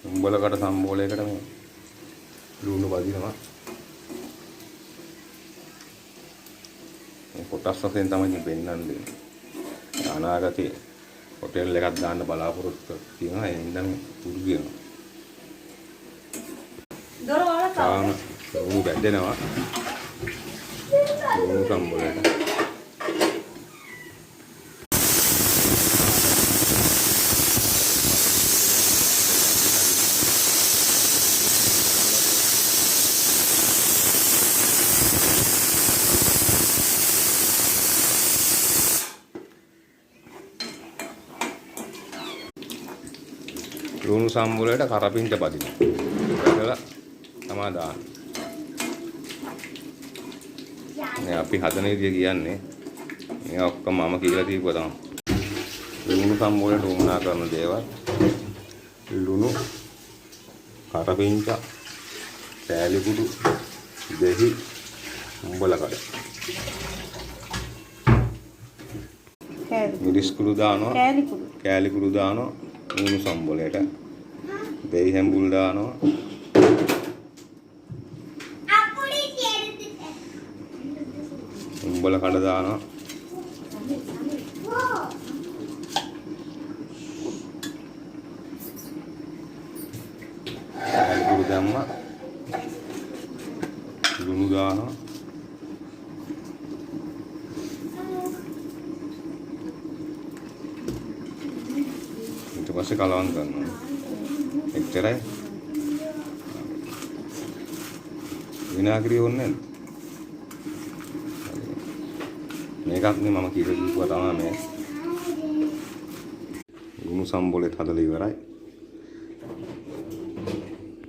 උඹලකට සම්බෝලයකට මේ ලුණු බදිනවා. මේ කොටස් වශයෙන් තමයි ඉතින් පෙන්වන්නේ. අනාගතේ හොටෙල් එකක් දාන්න බලාපොරොත්තු තියෙනවා. ඒ හින්දා මේ පුරුදු වෙනවා. දොර වහලා තාම ලුණු බැදෙනවා. ලුණු සම්බෝලයට. ලුණු සම්බෝලයට කරපිංච බදිනවා. බැදලා තමා දාන්නේ. මේ අපි හදන විදිය කියන්නේ මේ ඔක්කොම මම කියලා දීපුවා තමයි. ලුණු සම්බෝලයට උමනා කරන දේවල් ලුණු, කරපිංච, කෑලි කුඩු, දෙහි, උඹල කඩ. කෑලි. මිරිස් කුඩු දානවා. කෑලි කුඩු. කෑලි කුඩු දානවා ලුණු සම්බෝලයට. දෙහි හැඹුල් දානවා. උඹල කඩ දානවා. කෑලි කුඩු දැම්මා. ලුණු දානවා. ඊට පස්සේ කලවම් කරනවා. එච්චරයි. විනාගිරිය ඕනේ නැද්ද? මේකත් නේ මම කියලා දීපුවා තමයි මේ. ලුණු සම්බෝලෙත් හදලා ඉවරයි.